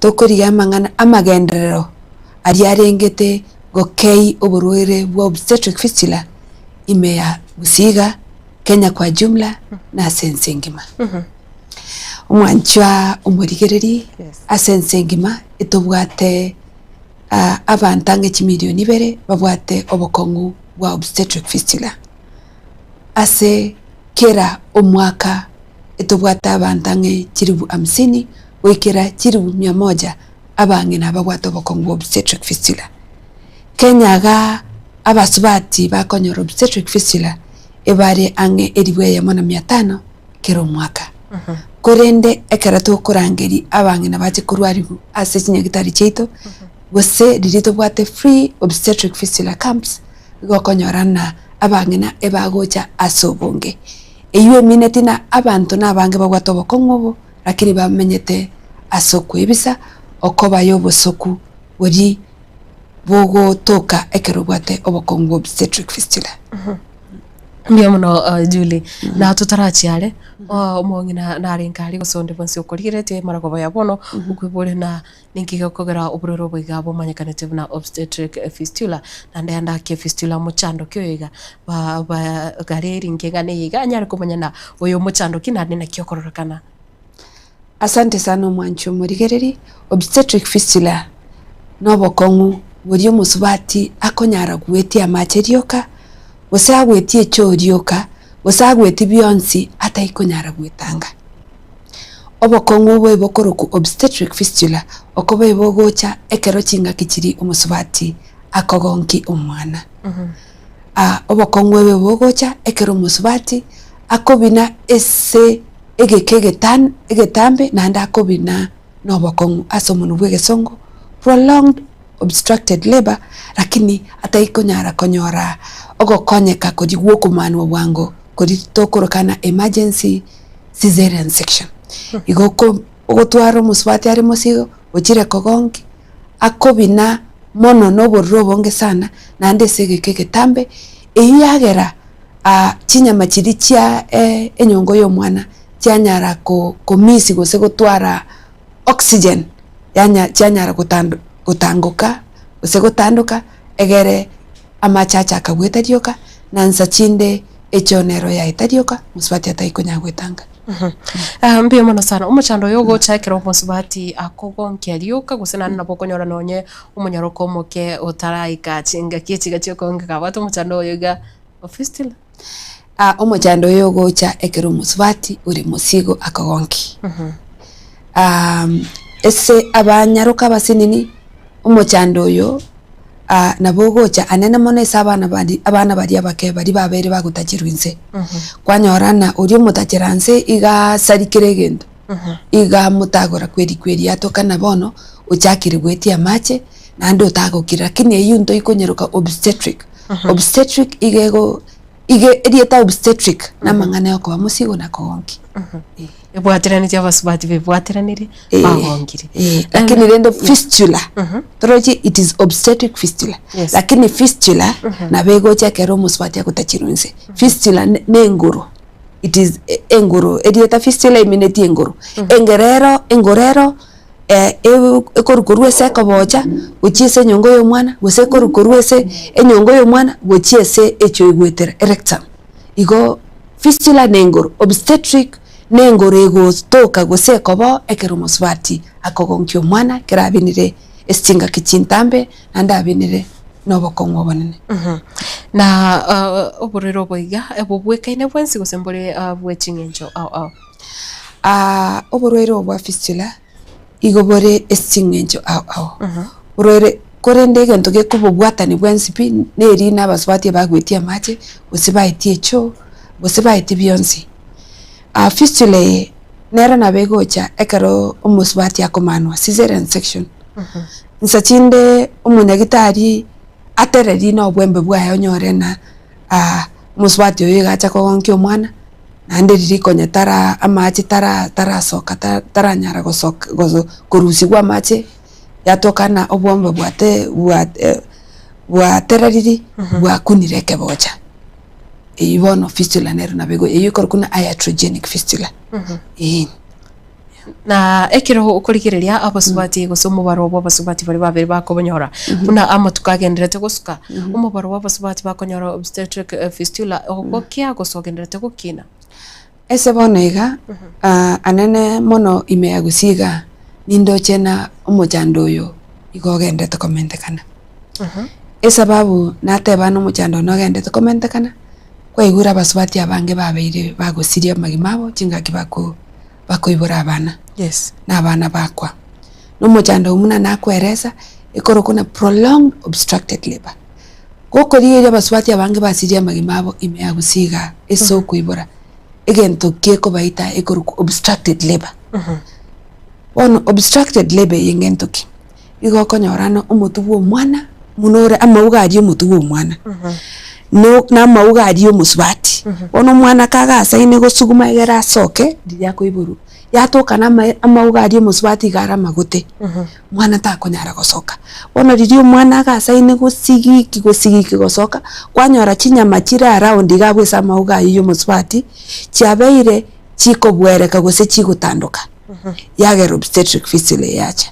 Tokorigia amang'ana amagenderero aria arengete gokei oborwaire bwa obstetric fistula ime ya Gusii iga, Kenya kwa jumla na ase ense engima. Omwanchwa omorigereri ase ense engima etobwate abanto ang'e chimilioni ibere babwate obokong'u bwa obstetric fistula. Ase kera omwaka etobwate abanto ang'e chilifu hamsini goikera chilifu mia moja abang'ina babwate obokong'u bwa obstetric fistula. Kenya igaa abasubati bakonyora obstetric fistula ebare ang'e elifu eyemo na mia tano kera omwaka. Korende ekero tokorangeria abang'ina bache korwariwu ase chinyagitari chiaito, gose riria tobwate free obstetric fistula camps, igo okonyora ng'a abang'ina ebagocha ase obonge. Eywo emineti ng'a abanto nabange babwate obokong'u obo, lakini bamenyete ase okoebisa, okoba ya obosoku boria bogotoka ekero obwate obokong'u bwa obstetric fistula. Mbuya mono Julie, na totarachia are, omong'ina narenge aria gose onde bwensi okorigeretie maragoba ya bono, okoiboria na ninki gekogera oborwaire obo iga bomanyekanete buna obstetric fistula, naende ande ake fistula mochando ki oyo iga, ba ba gare rinki eng'ana eye iga anyare komanya na oyo omochando ki naende naki okororekana. Asante sana omwanchi omorigereri, obstetric fistula nobokong'u boria omosubati akonyara gwetia amache rioka, gose agwetie echoo rioka, gose agwetie bionsi ataikonyara gwetanga. Obokong'u obo ebokorokwa obstetric fistula okoba ebogocha ekero chingaki chiria omosubati akogonkia omwana. Obokong'u obo ebogocha ekero omosubati akobina ase egeka egetan egetambe naende akobina nobokong'u ase omonwa bw'egesongo, prolonged obstructed labour, lakini ataikonyara konyora ogokonyeka koria gwokomanwa bwango koria tokorokana emergency caesarean section. Igo oko ogotwara omosubati are mosigo, ochire kogonki, akobina mono na obororo obonge sana, naende ase egeka egetambe, eyio yagera chinyama chiria chia enyongo ya omwana chianyara ko miss gose gotwara oxygen yanya chianyara gotando gotangoka gose gotandoka egere amache achaka goeta rioka na nsa chinde echoo nero yaeta rioka mosubati atari konyara goetanga. Mbuya mono sana, omochando oyo ogocha ekero omosubati akogonkia rioka gose naende nabo okonyora nonye omonyaroka omoke otaraika chingaki echi iga chiokongeka abwate omochando oyo iga o fistula. Omochando oyo ogocha ekero omosubati ore mosigo akogonki. Ase abanyaroka abasinini, omochando oyo nabo ogocha anene mono ase abana baria abana baria abake baria babeire bagotacherwa inse. Kwanyora ng'a oria omotachera nse iga asarikire egento, iga amotagora kweri kweri atoka na bono ochakire goetia amache naende otagokire lakini eywo ntoikonyeroka obstetric. Obstetric iga ego iga erieta obstetric na amang'ana ya okoba mosigo na kogonkia. Eh. Ebwateranetie abasubati bebwateranire bagongire. Eh, lakini rende fistula torochi it is obstetric fistula Yes. lakini fistula nabo egocha ekero omosubati agotachirwa inse fistula ne engoro it is engoro erieta fistula eminetie engoro engero ero engoro ero ekorwa korwa ase ekobocha gochia ase enyongo ya omwana gose ekorwa korwa ase enyongo ya omwana gochia ase echio egwetera erectum. Igo fistula na engoro, obstetric na engoro egotoka gose ekobao ekero omosubati akogonkia omwana ekero abinire ase chingaki chintambe naende abinire na obokong'u obonene. Na oborwaire obo iga bobwekaine bwensi gose mbore bwe ching'encho ao ao? Oborwaire obo bwa fistula igo bore ase ching'encho ao ao. Borwaire korende egento gekobobwatani bwensi pi neri na abasubati abagwetie amache, gose baetie echoo, gose baetie bionsi. Fistula eye nero nabo egocha ekero omosubati akomanwa caesarean section. Nsa chinde omonyagitari atererie na obwembe bwaye onyore ng'a omosubati oyo iga acha kogonkia omwana. Naende riria konya tara amache tara tarasoka ta taranyara gosoka goso korusigwa amache, yatoka ng'a obwongo bwate bwa bwatereriri bwakunire ekebocha. Eywo bono fistula nero nabo ego eywo ekorokwa ng'a iatrogenic fistula, eeh. Na ekero okorigereria abasubati gose omobaro bw'abasubati baria babere bakobonyora buna amatuko agenderete gosuka, omobaro bw'abasubati bakonyora obstetric fistula ogokia gose ogenderete gokina. Ase bono iga, anene mono ime ya Gusii igaa, nindoche na omochando oyo igo ogenderete komentekana. Esababu nateba ng'a omochando one ogenderete komentekana, kwaigure abasubati abange babeire bagosiria amagima abo chingaki bako bakoibora abana, Yes. na abana bakwa. Na omochando oyio buna nakweresa, ekorokwa ng'a prolonged obstructed labour. Gokorigereria abasubati abange basirie amagima abo ime ya Gusii igaa ase okoibora, egento gekobaita ekorokwa obstructed labour. Bono obstructed labour eye ngento ki? Igo okonyora ng'a omotwe bwa omwana buna ore amauga aria omotwe bwa omwana, no na amauga aria omosubati. Bono omwana kagasaine gosuguma egere asoke riria akoiborwa, yatoka na amae amauga aria omosubati iga are amagote, mwana takonyara gosoka. Bono riria omwana agasaine gosigiki gosigiki gosoka, kwanyora chinyama chire around iga abwo ase amauga aywo ya omosubati, chiabeire chikobwereka gose chigotandoka, yagera obstetric fistula eyacha.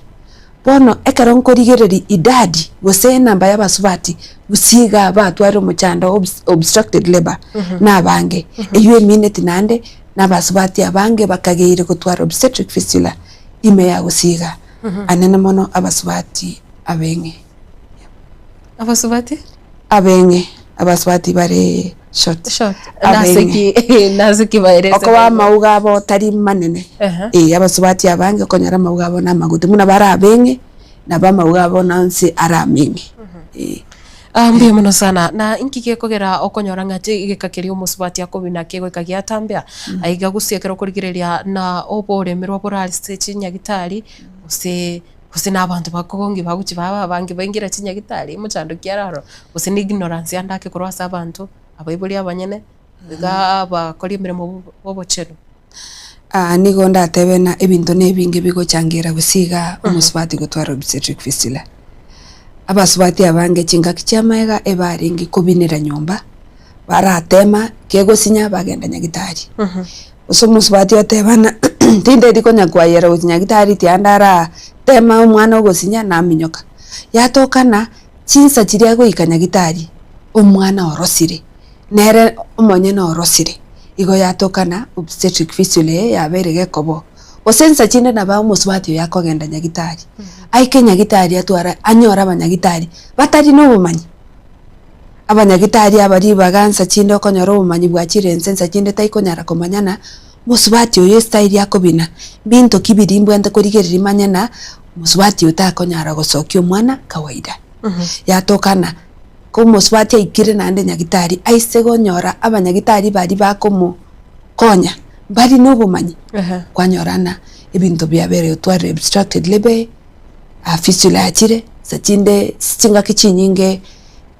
Bono ekero nkorigereria idadi gose enamba y'abasubati gusii igaa batwarire omochando o obstructed labour nabange, eywo emineti naende nabasubati abange bakageire gotwara obstetric fistula ime ya gusii igaa, anene mono abasubati abeng'e. Abasubati? Abeng'e, abasubati bare short. Short. Abeng'e. Naseki naseki baerese Okoba amauga abo tari manene. Ehe. Eh, abasubati abange okonyora amauga abo namagutu, buna bare abeng'e, nabo amauga abo nonsi are ameng'e. Eh. Ah, mbuya mono sana. Na inki gekogera okonyora ng'a egeka keria omosubati akobina kegoika giatambea aiga gose ekero okorigereria na oboremerwa bore ase chinyagitari gose Gose na abanto bakogongi bagochia baba abange baingera chinyagitari mochando ki araro, gose na ignorance ande ake korwa ase abanto, abaibori abanyene, iga abakori emeremo bobochenu. Nigo ndatebe ng'a ebinto na ebinge bigochangera gose iga omosubati gotwara obstetric fistula. Abasubati abange chingaki chi'amaega ebarenge kobinera nyomba, baratema kegosinya bagenda nyagitari. Gose omosubati oteba ng'a tindeti konya kwayera gochia nyagitari tiga ara tema omwana ogosinya naminyoka. Yatoka ng'a chinsa chiria agoika nyagitari, omwana orosire, nere omonyene orosire, igo yatoka ng'a obstetric fistula eye yabeire gekobo. Gose nsa chinde nabo omosubati oyo akogenda nyagitari, aike nyagitari atware anyore abanyagitari batari na obomanyi. Abanyagitari aba ribaga nsa chinde okonyora obomanyi bwachire ense nsa chinde taikonyara komanya na mosubati oyo estyle akobina mbinto ki biria mbwente korigereria manye na mosubati oyo takonyara gosokia omwana kawaida. Yatoka na ko omosubati aikire naende nyagitari aise gonyora abanyagitari baria bakomokonya mbari na obomanyi kwanyora na ebinto biabere otwarire obstructed labour fistula yachire nsa chinde chingaki chinyinge.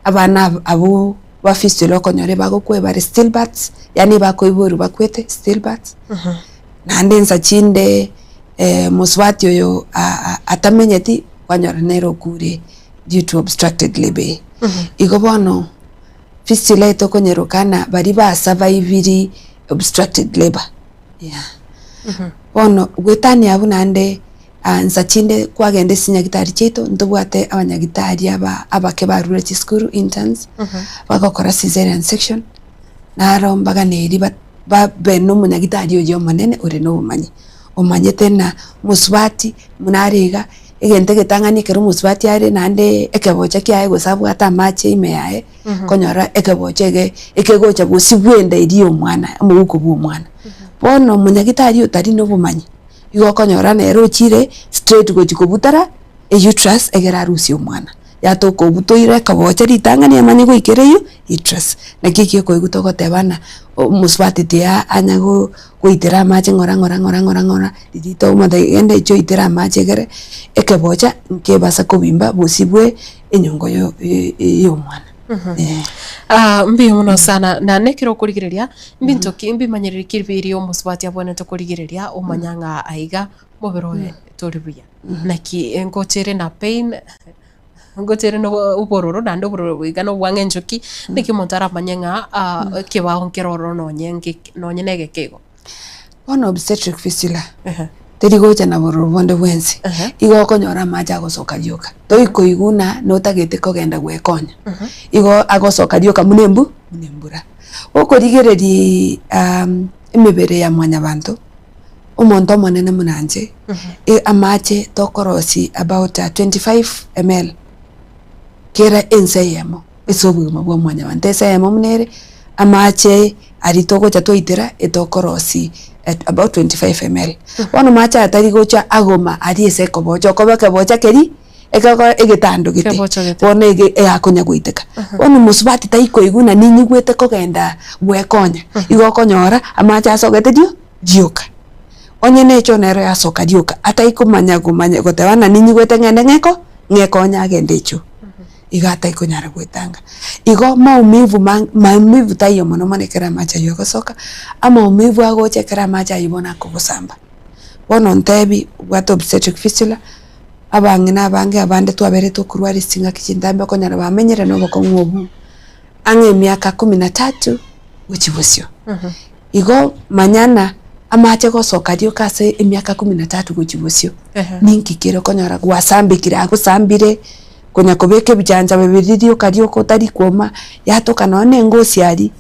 Abana abwo ba fistula okonyora ebagokwa ebare still births, yaani ebakoiborwa bakwete still births, naende nsa chinde mosubati oyo atamenyeti kwanyora nere okure due to obstructed labour. Igo bono fistula eye tokonyeroka ng'a baria ba surviviri obstructed labour yeah. Bono goetania abwo naende. Nsa chinde kwagenda ase chinyagitari chiaito ntobwate abanyagitari aba abake barure chisukuru interns bagokora cesarean section naro mbaganeiri ba babe na omonyagitari oyio omonene ore na obomanyi omanyete ng'a omosubati buna are iga egento egetang'ani ekero omosubati are naende ekebocha kiaye gose abwate amache ime yaye konyora ekebocha ege ekegocha gosibwa enda eria ya omwana omouko bwa omwana. Bono omonyagitari otari na obomanyi. Igo okonyora nere ochire straight gochia kobutara euterus egere arusie omwana. Yatoka obutoire ekabocha ritang'ani amanye goikera eywo uterus. Naki ekio okoigwa togoteba ng'a omosubati tiga anya go goitera amache ng'ora ng'ora ng'ora ng'ora ng'ora riria tokomotebia genda inche oitere amache egere ekebocha nkebasa kobimba bosibwe enyongo yo ya omwana eh. Mbuya mono sana na nekero okorigereria Mbinto ki mbimanyereri ki biria omosubati abwenerete korigereria omanya ng'a aiga mobere oye tori buya? Naki ngocha ere na pain, ngocha ere na obororo naende obororo obo iga nobwang'e enchoki, naki omonto aramanye ng'a ekebao nkere ororo nonye ngeke nonye na egeke igo. Bono obstetric fistula, Ehe. Teri gocha na bororo bonde bwensi. Igo okonyora amache agosoka rioka. Tori koigwa ng'a notagete kogenda gwekonya. Igo agosoka rioka buna embu buna embura. Gokorigereria emebere ya mwanyabanto, omonto omonene buna inche, amache tokorosia about 25 ml kera ensa eyemo. Ase obogima bwa mwanyabanto ense eyemo buna ere, amache aria togocha twaitera etokorosi at about 25 ml. Bono amache aya tari gocha agoma aria ase ekebocha, okoba ekebocha keria ekeko egetando gete, Ekebocha gete. bono ege egakonya goiteka. Bono omosubati taikoigwa ng'a ninyigwete kogenda gwekonya, igo okonyora amache asogete rio rioka. Onye na echoo nero yasoka rioka, ataikomanya komanya goteba ng'a ninyigwete ng'ende ng'eko ng'ekonye agende echoo. Igo atari konyara gwetanga. Igo maumivu ma maumivu taiyo mono mono ekero amache aywo agosoka, amaumivu agocha ekero amache aywo bono akogosamba. Bono ntebi obwate obstetric fistula, abang'ina abange abande twaberete okorwara ase chingaki chintambe okonyora bamenyire na obokong'u obwo ang'e emiaka kumi na tatu gochia bosio. Igo manya ng'a amache gosoka rioka ase emiaka kumi na tatu gochia bosio, ninki kere okonyora gwasambekire agosambire. Konya kobeka ebichancha bibere rioka rioka otari kwoma, yatoka nonya na engosi aria,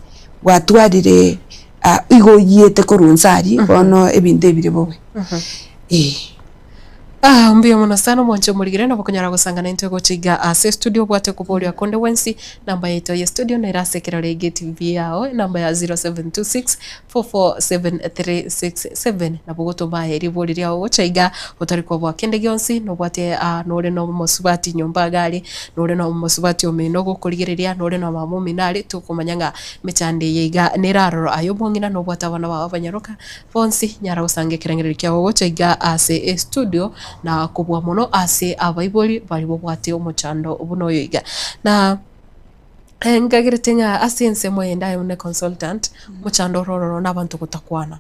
gwatwarire igo oyiete korwa inse aria, bono ebinto ebire bobe, eh. Ah, mbuya mono sana omwanche omorigere nabo okonyara gosanga naintwe gocha iga ase estudio obwate okoboria konde gwensi namba yaito ye studio nere ase ekerore gie TV yao enamba ya 0726 447367 Nabo ogotoma aye ribori riao gocha iga, otari koboa kende gionsi, nobwate aa nore nomosubati nyomba iga aria, nore nomosubati omino ogokorigereria, nore na mama omino aria, tokomanya ng'a emechando eye iga nere aroro. Aye omong'ina nobwate abana bao abanyaroka bonsi, nyara gosanga ekerengererio kiao gocha iga ase estudio, na kobua mono ase abaibori baria babwate omochando buna oyo iga. Na. Nkagerete ng'a ase ensemo eyende aye buna econsultant, omochando ore ororo na abanto gotakwana.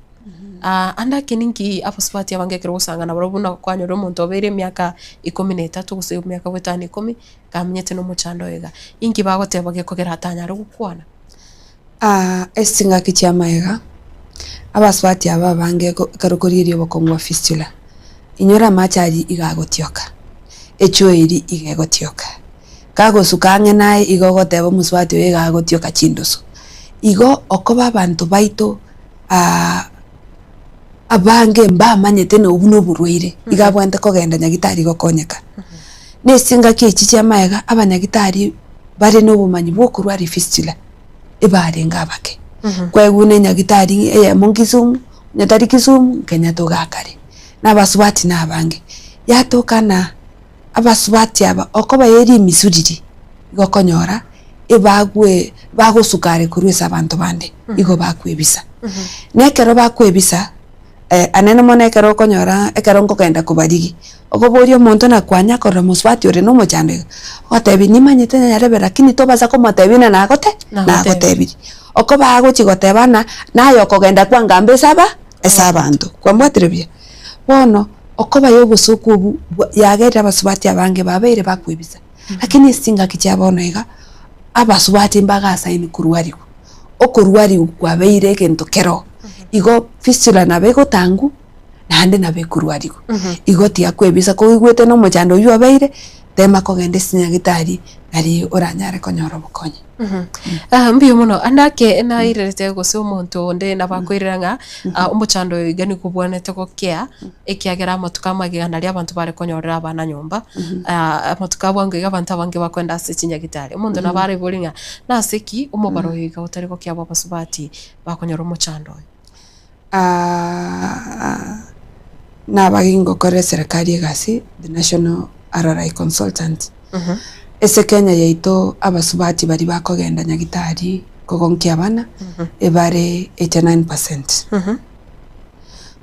Ande ake ninki abasubati abange ekero ogosanga nabarabwo buna kwanyorire omonto obeire emiaka ikomi na etato gose emiaka goetania ikomi, kamenyete na omochando oyo iga, inki bagoteba gekogera atanyare gokwana? Ase chingaki chia magega, abasubati aba abange ekero okorigereria obokong'u bwa fistula, inyora amache aria iga agotioka, echoo eria iga egotioka. Kagosuka ang'e naye igo ogoteba omosubati oyo iga agotioka chindusu. Igo okoba abanto baito abange mbamanyete na obwo noborwaire, iga abwenerete kogenda nyagitari gokonyeka. Na ase chingaki echi chia magega abanyagitari bare na obomanyi bwa okorwara efistula ebarenge abake. Kwaigwa buna enyagitari eyemo Kisumu, onye tari Kisumu, Kenyatta iga kare. Na abasubati na abange, yatoka na. Abasubati aba okoba ye rimisu riria igo okonyora ebagwe bagosuka are korwa ase abanto bande igo bakwebisa. Na ekero bakwebisa anene mono ekero okonyora ekero nkogenda kobarigia, okoboria omonto na kwanya korora mosubati ore na omochando iga, ogotebia nimanyete nyarebe lakini tobasa komotebia buna nagote nagotebirie. Okoba agochi goteba ng'a naye okogenda kwangamba ase aba ase abanto, kwambwatire buya? Bono okoba y'obosoku obwo bwa yagerire abasubati abange babeire bakwebisa, lakini ase chingaki chia bono iga, abasubati mbagasaini korwarigwa, okorwarigwa kwabeire egento keroo, igo fistula nabo egotangwa naende nabo ekorwarigwa. Igo tiga kwebisa koigwete na omochando oywo obeire, tema kogenda ase chinyagitari nari oranyare konyora obokonyi. Mbuya mono. Ande ake nairerete gose omonto onde nabo akoirera ng'a omochando oyo iga nigo obwenerete gokea, ekiagera amatuko amagega naria abanto bare konyorera abana nyomba, amatuko a bwango iga abanto abange bakoenda ase chinyagitari. Omonto nabo araibori ng'a nase ki omobaro oyo iga otari gokea bwa abasubati bakonyora omochando oyo. Nabage ngokorera eserekari egasi, the national RRI consultant. Ase Kenya yaito abasubati baria bakogenda nyagitari kogonkia abana, ebare 89 percent.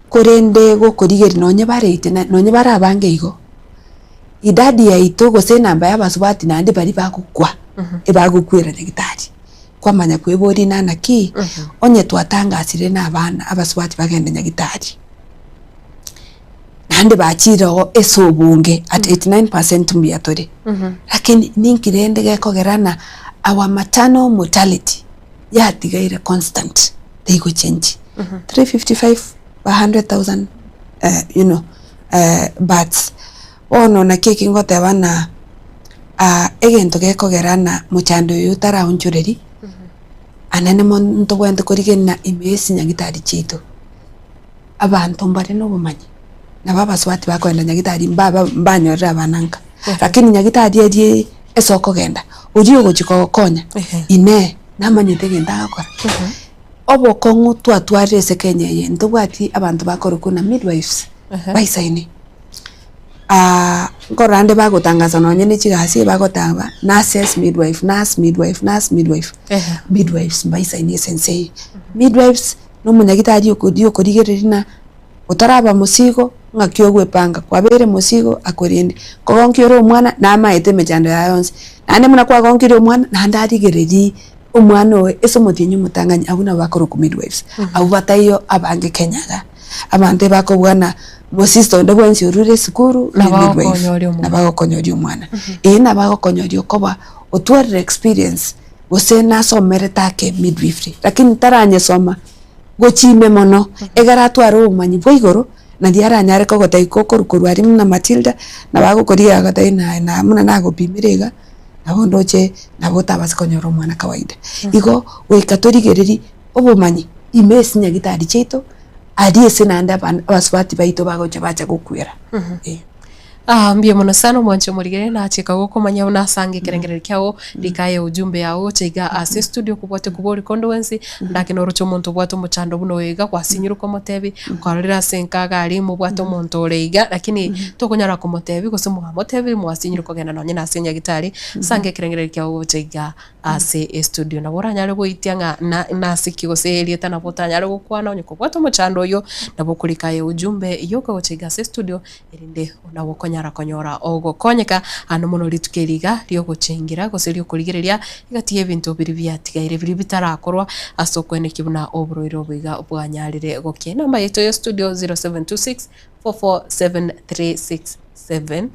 Korende gokorigereria nonye bare 89 nonye bare abange igo, idadi yaito gose enamba ya abasubati naende baria bagokwa, ebagokwera nyagitari. Kwamanya kweboria inana ki, onye twatangasire na abana abasubati bagende nyagitari, naende bachire oo ase obonge at 89% mbuya tore, lakini ninki rende gekogera ng'a our maternal mortality yatigaire constant teigochenji, 355 per 100,000. you know births. Bono naki eki ngoteba ng'a egento gekogera ng'a mochando oyo otaraonchoreria, anene mono ntobwenerete korigereria ime ya chinyagitari chiaito, abanto mbare na obomanyi, nabo abasubati bakogenda nyagitari mbaba mbanyorire abana nka, lakini nyagitari eria ase okogenda, oria ogochia kogokonya, inee, namanyete egento agokora? Obokong'u twatwarire ase Kenya eye, ntobwati abanto bakorokwa buna midwives, baisaine. Nkorora ande bagotangasa nonye ne chigasi bagotaba nurses midwife, nurse midwife, nurse midwife, midwives mbaisaine ase ense eye. Midwives na omonyagitari okoria okorigereria ng'a otaraba mosigo ng'aki ogwepanga, kwabeire mosigo akorende, kogonkia ore omwana namaete emechando yaye yonsi, naende buna kwagonkirie omwana naende arigererie omwana oye ase omotienyi omotang'ani abwo nabo bakorokwa midwives, abwo bataiyo abange Kenya igaa. Abanto ebakobwana mosista onde bwensi orure esukuru ne Nabo midwife, agokonyoria omwana. nabo agokonyoria omwana. Ee nabo agokonyoria okoba otwarire experience gose nasomerete ake midwifery lakini taranyesoma gochia ime mono, egere atware obomanyi bwa igoro naria aranyare kogotebia gokorwa korwa aria buna Matilda nabo agokorigia agotebia naye na buna nagopimire iga nabo ndoche nabo otabasa konyora omwana kawaida. Igo goika torigererie obomanyi ime ase chinyagitari chiaito aria ase naende abana abasubati baito bagocha bacha gokwera eh. Ah, mbuya mono sana omwanchi omorigereria nachika gokomanya buna asange ekerengererio kiago rika aye ujumbe yao gocha iga ase studio kobwate kobori konde gwensi ndake noroche omonto obwate omochando buna oyo iga gwasinyirwe komotebi kwarorire ase enka iga aria mobwate omonto ore iga lakini tokonyara komotebi gose mwamotebirie mwasinyirwe kogenda nonye na ase nyagitari asange ekerengererio kiago gocha iga ase estudio. Nabo oranyare goitia ng'a na nase ki gose erieta nabo otanyare gokwana onye kobwate omochando oyio, nabo okorika aye ujumbe yoka gocha iga ase estudio erinde nabo okonyara konyora ogokonyeka ande mono rituko eri iga riogochengira gose riokorigereria egati y'ebinto biria biatigaire biria bitarakorwa ase okwenekia buna oborwaire obo iga bwanyarire gokia. Enamba yaito ya estudio 0726 447 367.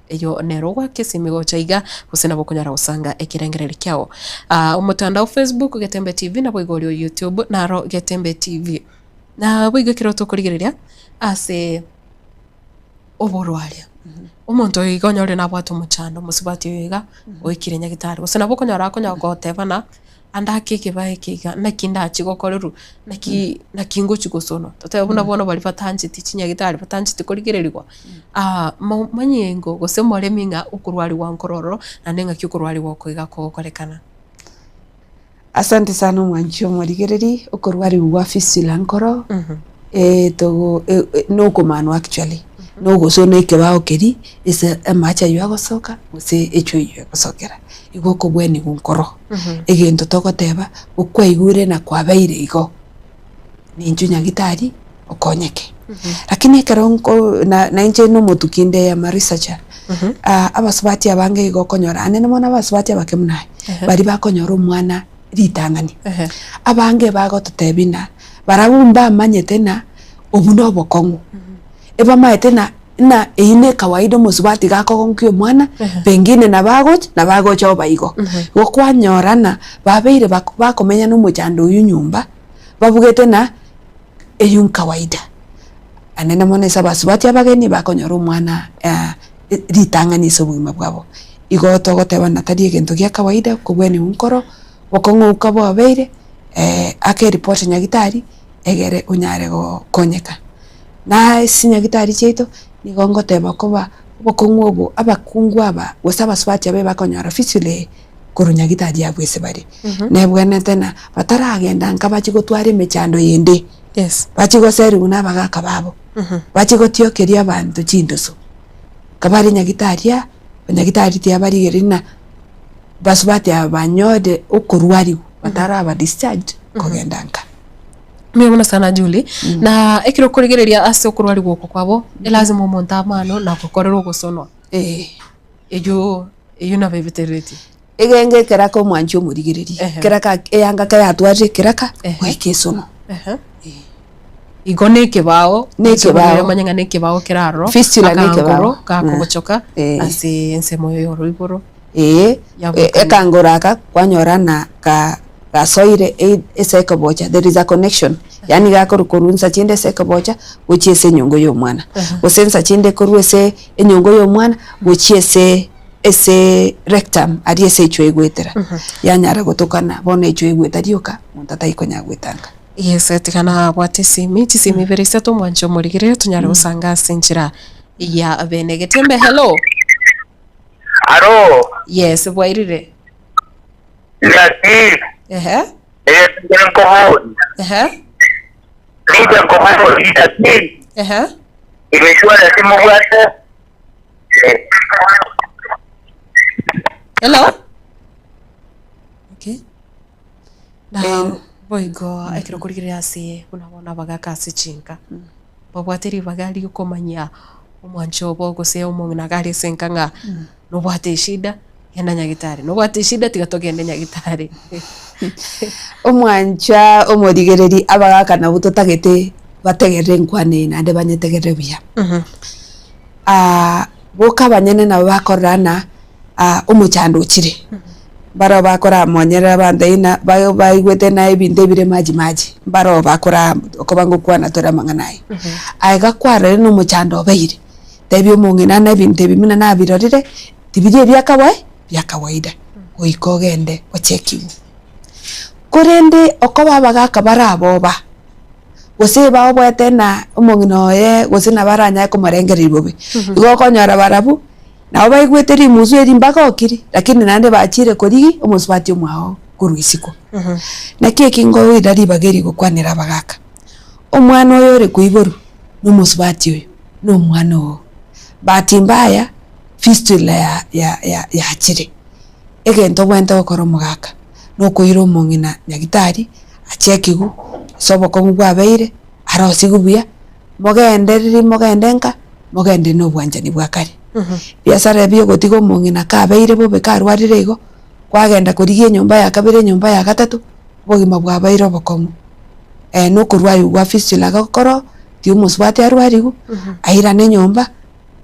Eyio nero ogoaka esimi gocha iga, gose nabo okonyara gosanga ekerengererio kiao. Ah, omotandao Facebook Getembe TV naboigo oria o YouTube naro Getembe TV. Naboigo ekero tokorigereria ase oborwaria, omonto oyo iga onyore nabwate omochando, omosubati oyo iga oikire nyagetari, gose nabo okonyora akonya gotebana. Ande ake ekebae eke iga, naki ndachie gokorerwa, naki naki ngochia gosonwa. Totebe buna bono baria batancheti chinyagitari, batancheti korigererigwa, mo manyingo gose moremi ng'a okorwariwa nkoro ororo, naende ng'aki okorwariwa oko iga kogokorekana. Asante sana omwanchi omorigereri, okorwariwa gwa fistula nkoro, togo nokomanwa actually, nogosona ekebao keria ase amache aywo agosoka gose echoo eywo egosokera. Igo okobwenigwa nkoro, egento togoteba, okwaigure na kwabeire igo, ninchwe nyagitari okonyeke. Lakini ekero nko na nainche na omotuki inde am a researcher, abasubati abange igo okonyora ande mono abasubati abake buna aye, baria bakonyora omwana ritang'ani, abange bagototebia ng'a barabwo mbamanyete ng'a obwo na obokong'u, ebamaete ng'a Ng'a eyio ne kawaida omosubati iga akogonkia omwana, pengine nabo agocha, nabo agocha oba igo. Igo kwanyora ng'a babeire bako bakomenya na omochando oywo nyomba, babugete ng'a eyio nkawaida. Anene mono ase abasubati abageni bakonyora omwana ritang'ani ase obogima bwabo. Igo togoteba ng'a tari egento gia kawaida kobweniwa nkoro, bokong'ouka bwabeire, ake eripoti nyagitari, egere onyare gokonyeka. Na ase chinyagitari chiaito, nigo ngoteba koba obokong'u obo abakungu aba gose abasubati abe bakonyora fistula eye korwa nyagitari abwo ase bare. Nebwenerete ng'a bataragenda nka bachie gotwara emechando yende, Yes. bachie goserigwa na abagaka babo, bachie gotiokeria abanto chindoso. Kabare nyagitari aa, nyagitari tiyabarigereria ng'a basubati aba banyore okorwariwa bataraba discharged kogenda nka. Mbuya mono sana Julie, na ekero okorigereria ase okorwarigwa oko kwabo, elazima omonto amano na gokorera ogosonwa. Eh. Eywo eywo nabo ebetereretie. Egenge ekeraka omwanchi omorigererie, Ehe. keraka eyanga kayatwarire ekeraka, Ehe. goika esono. Ehe. Igo na ekebao, Na ekebao. omanye ng'a na ekebao kere aroro, Fistula na ekebao. akangoro gakobochoka Eh. ase ensemo ya oroiboro. Ee, Yabwekana. ekangoro aka kwanyora ng'a ka gasoire ei ase ekobocha there is a connection. Yaani iga akorwa korwa nsa chinde ase ekebocha gochia ase enyongo ya omwana, gose nsa chinde korwa ase enyongo ya omwana gochia ase ase rectum aria ase echwe egoetera. Yanyara gotokana bono echwe egoeta rioka monto atari konyara goetanga. Yes, tiga nabwate esimi, chisimi ibere isato omwanche omorigere tonyare gosanga ase enchera ya bene. Getembe hello. Aro, Yes, bwairire. ng'aki, Ehe, eye ninche nkoboria, ehe, ninche nkoboria, ng'aki, ehe. insurance mobwate? Hello. Okay. Na boigo ekero okorigereria ase buna bono abagaka ase chinka, babwate ribaga riokomanyia omwancho obo gose omong'ina iga are ase enka ng'a nobwate eshida genda nyagitari, nobwate eshida tiga togende nyagitari. Omwancha omorigereri abagaka nabwo totagete bategerere enkwana eye naende banyetegerere buya. Boka abanyene nabo bakorora ng'a omochando ochire, mbaroo bakoramonyerera abanto aye ng'a baigwete ng'a ebinto ebire maji maji, mbaroo bakora okoba ngokwana tore amang'ana aya. Aye iga kwarorire na omochando obeire, tebia omong'ina ng'a ebinto ebi buna nabirorire, tibiri ebia kawae bia kawaida, goika ogende ochekiwe. Korende okoba abagaka bare aboba, gose baoboete ng'a omong'ina oye gose nabo aranyare komorengereria bobe, igo okonyora barabwo. Nabo baigwete rimusu eri mbagokire, lakini naende bachire korigia omosubati omwao korwa isiko. Naki eki nkoira ribaga eri gokwanera abagaka, omwana oyo ore koiborwa na omosubati oyo, na omwana oo. Bahati mbaya fistula ya ya ya yachire, egento obwenerete gokora omogaka, na okoira omong'ina nyagitari, achekigwe, ase obokong'u bwabeire, arosigwe buya, Mogendereri mogende nka, mogende nobwanchani bwa kare. Ebiasara ebi ogotiga omong'ina kabeire bobe karwarire igo, kwagenda korigia enyomba ya kabere enyomba ya gatato, obogima bwabeire obokong'u. na okorwariwa gwa fistula gokoro, tiga omosubati arwariwu, airane enyomba,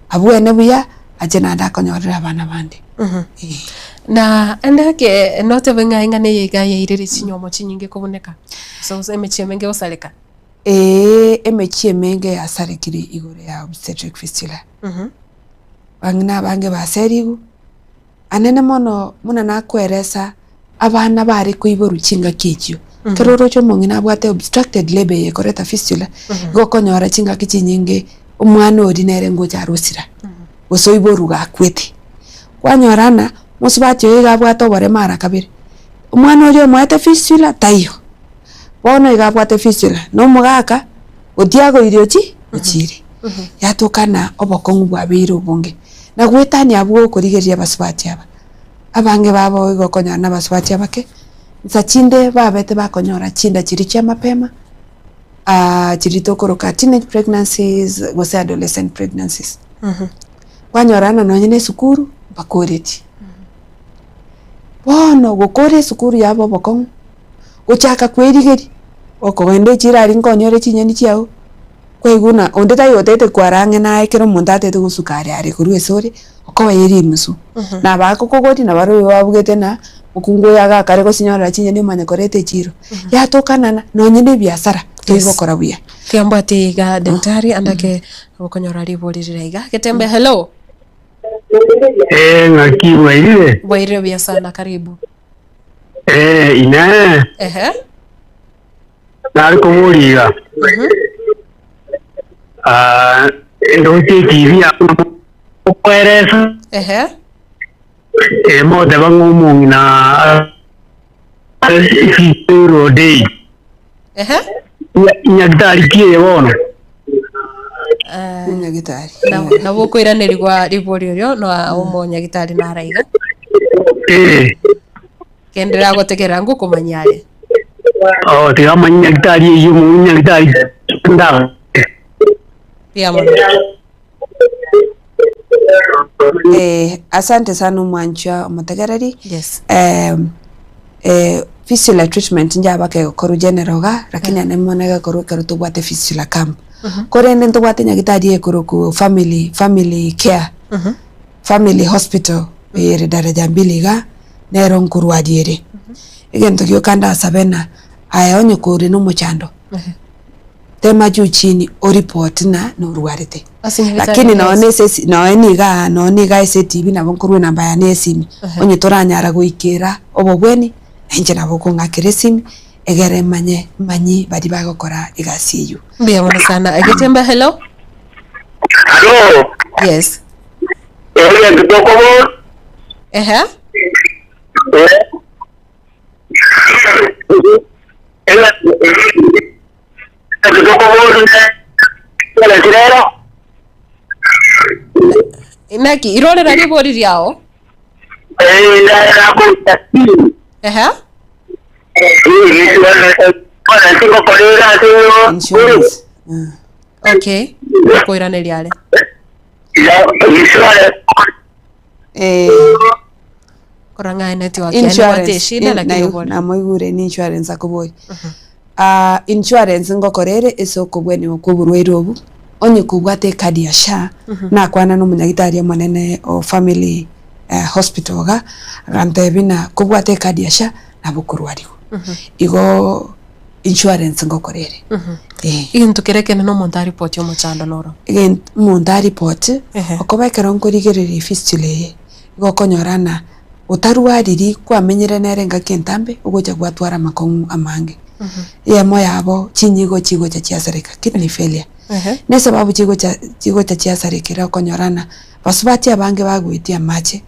abwene buya, ache naende akonyorere abana bande, eh. Na ende eke notebe ng'a eng'ana eye iga yairire chinyomo chinyinge kobuneka, gose gose emechie emenge gosareka. Ee, emechie emenge yasarekire igoro ya obstetric fistula. Abang'ina abange baserigwe, anene mono buna nakoeresa abana bare koiborwa chingaki echio. Ekero oroche omong'ina abwate obstructed labour eye ekoreta fistula, igo okonyora chingaki chinyinge omwana oria nere ngocha are osira, gose oiborwe gakwete. Kwanyora ng'a mosubati oyo iga abwate oboremo ara kabere, omwana oria omoete fistula taiyo. Bono iga abwate fistula, na omogaka otiagoire ochi ochiire. Yatokana obokong'u bwabeire obonge. Na goetania abwo okorigereria abasubati aba, abange babo igo okonyora na abasubati abake, nsa chinde babete bakonyora chinda chiria chia mapema, chiria tokoroka teenage pregnancies gose adolescent pregnancies. Kwanyora ng'a nonye na esukuru mbakoretie. Bono gokora esukuru yabo obokong'u. Gochaka kwerigeria, okogenda echiro aria nkonyore chinyeni chiago, kwaigwa buna onde taiyo otagete kwara ang'e naye ekero omonto atagete gosuka are are korwa ase ore, okoba rimusu. Na bagokogoria na barobwo babugete ng'a mokungu oyo agakare gosinyorera chinyeni omanye koreta echiro. Yatokana ng'a nonye na ebiasara toigokora buya. Tiga mbwate iga daktari ande ake gokonyora ribori rire iga. Getembe hello. Eh, ng'aki bwairire? Bwairire buya sana karibu. Eh, inee, Ehe. nare koboria iga, Mhm. ah, ndoche etibi yao okoeresa, Ehe. eh, mogoteba ng'a omong'ina rodei Ehe. nyagitari ki eye bono? Eh, Nyagitari. nabo nabo okoiranerigwa ribori orio na omonyagitari nara iga. Eh, Genderera gotegerera ngokomanyia are. oh, tiga amanye nyagitari eyio omonyagitari ndaga. Mbuya mono. Eh, asante sana omwanchwa omotegereri. Yes. Em, eh, fistula treatment njaba kegokorwa general iga, lakini ane mono egekorwa ekero tobwate fistula camp. Korende ntobwate nyagitari ekorokwa family, family care, family hospital ere daraja mbili iga, nero nkorwaria ere. Egento gioka ndasabe ng'a aye onye kore na omochando. Tema juu chini oreport ng'a norwarete. Ase nyagetari Lakini nonye yonsi. ase esi nonye nigaa nonye nigaa ase etibi nabo nkorwa enamba yane ya esimi, onye toranyara goikera obobweni, na inche nabo okong'akera esimi, egere manye manyie baria bagokora egasi eywo. Mbuya mono sana. Getembe hello. Alo, Yes. egento tokobora, Ehe. eh, Naki, irorera ribori riao. Ehe. Insurance. Mm. Okay. Okoiraneria are. Eh, Korora ng'a network yaye nebwate insurance eshida in- lakini nai- obore. namoigure ni insurance akoboria. Ah, insurance ngokora ere ase okobweniwa kwa oborwaire obo, onye kobwate ecard ya SHA, nakwana na omonyagitari omonene o family hospital iga, agantebia ng'a kobwate ecard ya SHA nabo okorwariwa. Igo insurance ngokora ere, eh. Egento kere ekenene omonto aripotie omochando noro. Egento omonto aripotie, Ehe. okoba ekero nkorigereria efistula eye, igo okonyora ng'a otarwariri kwamenyire nere engaki entambe, ogocha gwatwara amakong'u amange. Eyemo yabo chinyigo chigocha chiasareka, kidney failure. Ehe. Na esababu chigocha chigocha chiasarekera okonyora ng'a basubati abange bagoetia amache,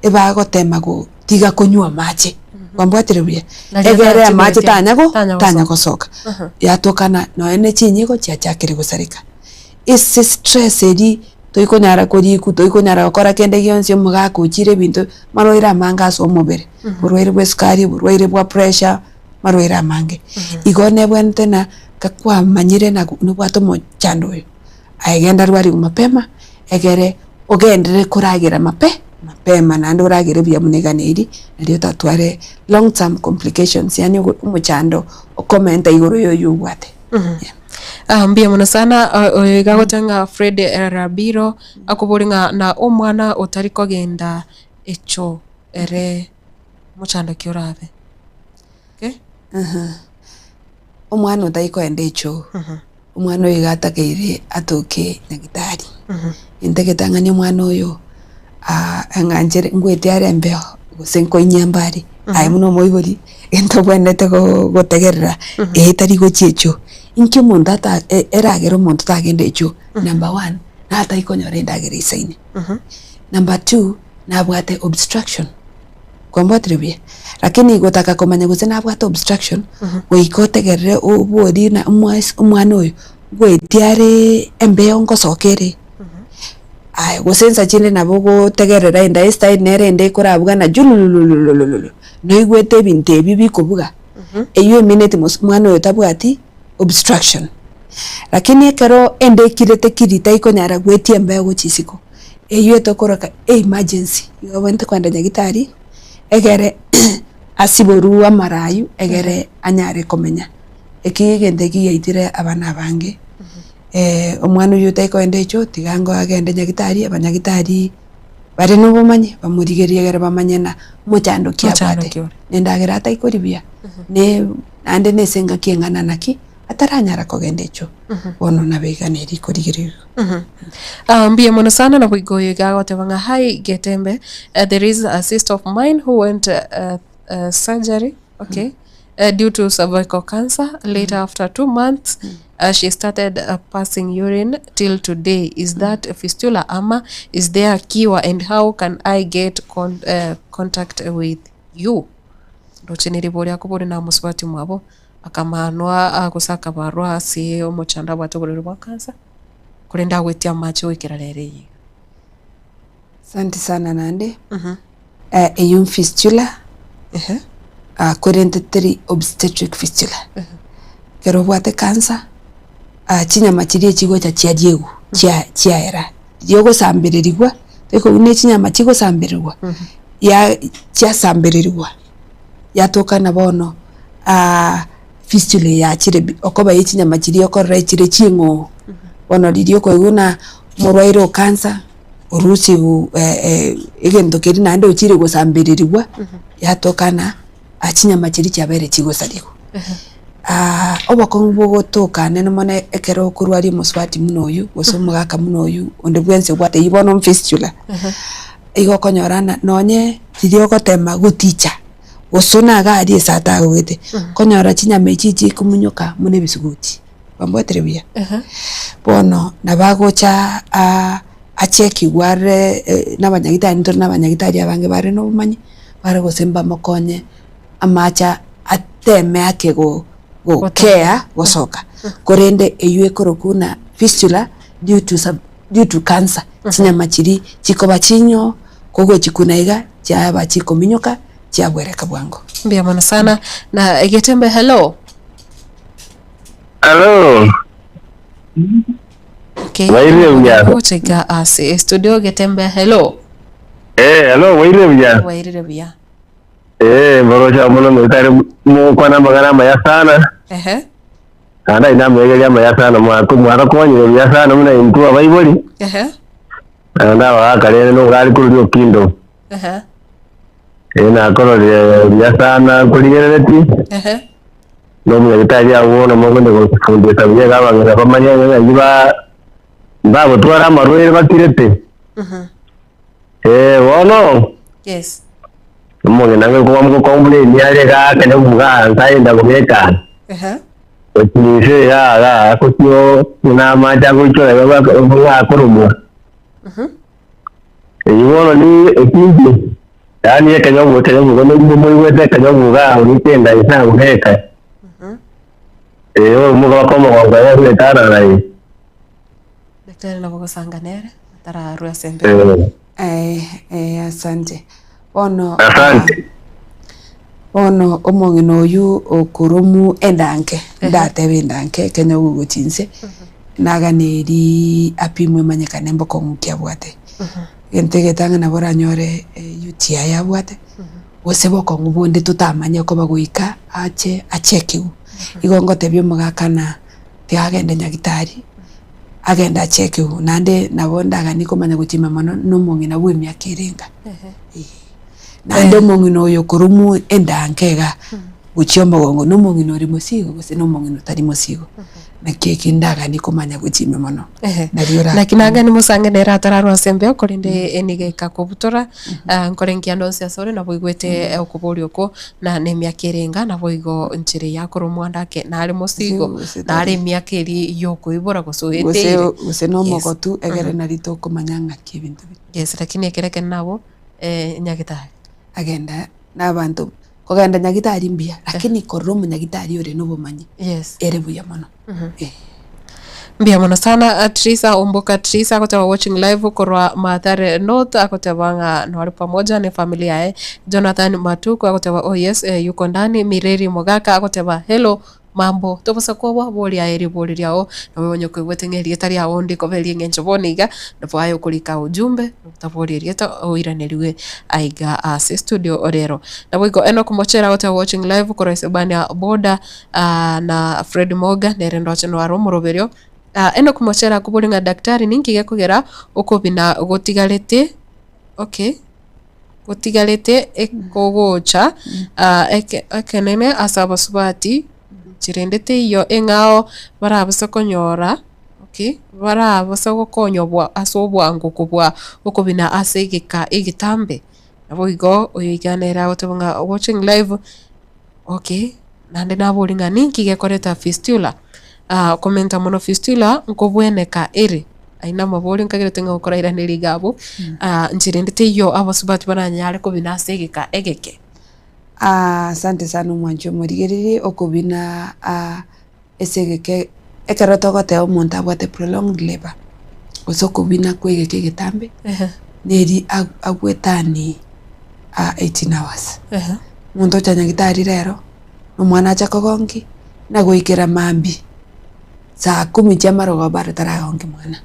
ebagotema gotiga konywa amache, kwambwatire buya? Nario Egere tarachi amache goetia, tanya go tanya tanya gosoka. gosoka. Yatokana nonya ne chinyigo chiachakire gosareka. Ase stress eria toikonyara korikwa, toikonyara gokora kende gionsi omogaka ochire ebinto, amarwaire amange ase omobere, oborwaire bwa esukari, oborwaire bwa pressure, amarwaire amange. Igo nebwenerete ng'a gakwamanyire na nobwate omochando oyo, aye genda rwariwu mapema, egere ogenderere koragera mape mapema naende oragere buya buna eganeiri, nario otatware long term complications yaani omochando okomenta igoro ya oywo obwate. Yeah. Ah, mbuya mono sana Ah, oyo iga agoteba ng'a Fred Rabiro akobori ng'a na omwana otari kogenda echo ere mochando ki orabe. Okay? Omwana otari kogenda echoo, omwana oyo iga atakeire atoke nyagitari. Egento egetang'ani omwana oyo ang'anchere ngwete are embeo gose nkoinyemba are, aye buna omoibori egento obwenerete gotegerera eye tari gochia echoo. Inki omonto ata eragere omonto tagenda echoo, number one, natari konyora endagera eisaine. Number two, nabwate obstruction. Kwambwatire buya? Lakini gotaka komanya gose nabwate obstruction, goika otegerere oborie na omwasi omwana oyo, ngoetia are embeo ngosoka ere. Aya gose nsa chinde nabo ogotegerera enda estyle nere ende ekorabuga na jululululululu, noigwete ebinto ebi bikobuga, eywo emineti mos mwana oyo tabwati obstruction. Lakini ekero enda ekirete kiri taikonyara goetia embeo gochia isiko, Eyio etokoroka emergency, igo obwenerete kogenda nyagetari egere asiborwe amara aywo egere anyare komenya. Eki egento eki giaitire abana abange, omwana oyio otari kogenda echoo tiga ango agende nyagetari, abanyagitari bare na obomanyi bamorigererie egere bamanye ng'a mochando ki Mochando abwate, ki ore. na endagera atari koria buya, ne naende na ase engaki eng'ana naki. ataranyara kogenda echoo, bono nabaiganerie korigererigwa. Ah, mbuya mono sana naboigo oyo iga agoteba ng'a hi Getembe, uh, there is a sister of mine who went uh, uh, surgery okay uh, due to cervical cancer later after 2 months she started passing urine till today is that fistula ama is there a cure and how can I get con contact with you ndoche neribo riako bore namosubati omwabo Akamanwa gose akabarwa ase omochando abwate oborwaire bwa cancer, korende agwetie amache goikera rero eye iga. Asante sana naende, eyio fistula, korende teri obstetric fistula. Ekero obwate cancer, chinyama chiria chigocha chiariegwa, chia chiaera, riria ogosambererigwa, ekobua ne chinyama chigosambererigwa, ya chiasambererigwa. Yatokana bono fistula eye yachire bi okoba ye chinyama chiria okorora echire ching'oo. Bono riria okoigwa buna omorwaire o cancer orusiwu egento keria naende ochire gosambererigwa, yatokana chinyama chiria chiabeire chigosarigwa. Obokong'u bogotoka anene mono ekero okorwaria omosubati buna oyio, gose omogaka buna oyio, onde bwensi obwate eywo bono fistula, igo okonyora ng'a nonye riria ogotema goticha, gose buna iga aria ase atagogete, okonyora chinyama echi chikomonyoka buna ebisuguti, kwambwatire buya? Bono nabo agocha achekigwe arore na abanyagitari ntore na abanyagitari abange bare na obomanyi, bare gose mbamokonye amache ateme ake gokea gosoka, korende eywo ekorokwa buna fistula due to sub due to cancer, chinyama chiria chikoba chinyoo, kogochikuna iga chiaba chikominyoka chiabwereka bwango. Mbuya mono sana na Getembe hello. Hello. Okay. Wairire buya. Gocha iga ase studio Getembe hello. Eh, hello, wairire buya. Wairire buya. Eh, mborocha mono nyagetari mokwana amang'ana amaya sana. Ehe. Naende aye namoegeria amaya sana mwako mwagakonyire buya sana buna intwe abaibori. Ehe. Naende abagaka rende nigo ari korwa Okindo. Ehe. Eh, nakororire buya sana nkorigerereti. Ehe. Na omonyagetari agwo bono mogocha gofundisa buya iga abang'ina bamanye ng'a ng'aki ba mbagotwara amarwaire bakirete. Mhm. Eh, bono Yes. Omong'ina ng'e koba mogokomplain are iga akanya kobuga nse ayenda kobeka Ehe. gochia inse iga iga akotio buna amache agoichora iga buna akoromwa. Eyio bono ni ekinche yaani ekenyogo ekenyogo bono moigwete ekenyogo iga goika enda inse agobeka. Eeh omoga bakomogonga iga abwate arara eye. Daktari nabo ogosanga nere atararwe ase embere. Eeh. Eh, eh, asante. Bono Asante. bono omong'ina oywo okoromwa endanke, ndatebe endanke ekero ogochia inse, naganeiri apimwe emanyekane mbokong'u ki abwate. Egento egetang'ani nabo oranyore UTI abwate, gose bokong'u bonde totamanye koba goika ache achekiwe. Igo ngotebia omogaka ng'a tiga agende nyagitari. agende achekigwe, naende nabo ndaganie komanya gochima mono na omong'ina bwa emiaka ere enga. Eeh. Naende omong'ina oyo okorumwa enda nke iga, gochia omogongo, na omong'ina ore mosigo gose na omong'ina otari mosigo. Naki eki ndaganie komanya gochima mono. Ehe. Nario ora Naki nangani mosange nere atararwa ase embeo korende enigo ekakobutora, ah, nkore nkianda onsi asore naboigwete okoboria okwo na nemiaka ere enga naboigo enchera eye akore omwando ake nare mosigo Gose nare tari. emiaka eria yokoibora gose Gose oeteire gose na Yes. omogotu egere nari tokomanya ng'aki ebinto bire. Yes lakini ekero ekero nabo nyagetari. Agenda na abanto, kogenda nyagitari mbuya lakini korora omonyagitari ore na obomanyi Yes. ere buya mono. Eh. Mbuya mono sana Trisa Omboka Trisa agoteba watching live korwa Mathare North agoteba ng'a nore pamoja ne family yaye. Jonathan Matuku agoteba oh yes eh, yuko ndani. Mireri Mogaka agoteba hello mambo tobosa kobua boria aye ribori riao nabo onye koigwete ng'a erieta riao ndikoba eria eng'encho bono iga nabo aye okorika ujumbe otaboria erieta oiranerigwe aiga ase studio rero. Naboigo Enock Mochera agoteba watching live korwa Isebania border na Fred Moga nere ndoche noare omoroberio. Enock Mochera akoboria ng'a daktari ninki gekogera okobina gotigarete okay gotigarete ekogocha eke ekenene ase abasubati nchera teiyo eng'ao barabase konyora okay barabase gokonywa ase obwango kobua okobina ase egeka egetambe. Naboigo oyo iga nere agoteba ng'a watching live. Okay, naende naboria ng'a ninki gekoreta fistula? Komenta mono fistula nkobweneka ere, ayio namaborio nkagerete ng'a okorairaneria iga abwo, inche rende teiyo abasubati baranyare kobina ase egeka egeke. Asante sana omwanchi omorigereria, okobina ase egeka ekero togoteba omonto abwate prolonged labour, gose okobina kwa egeka egetambe, neri agwetani 18 hours. Omonto ocha nyagetari rero, na omwana acha kogonki, na goikera mambia saa kumi chia amarogoba bado taragonki mwana.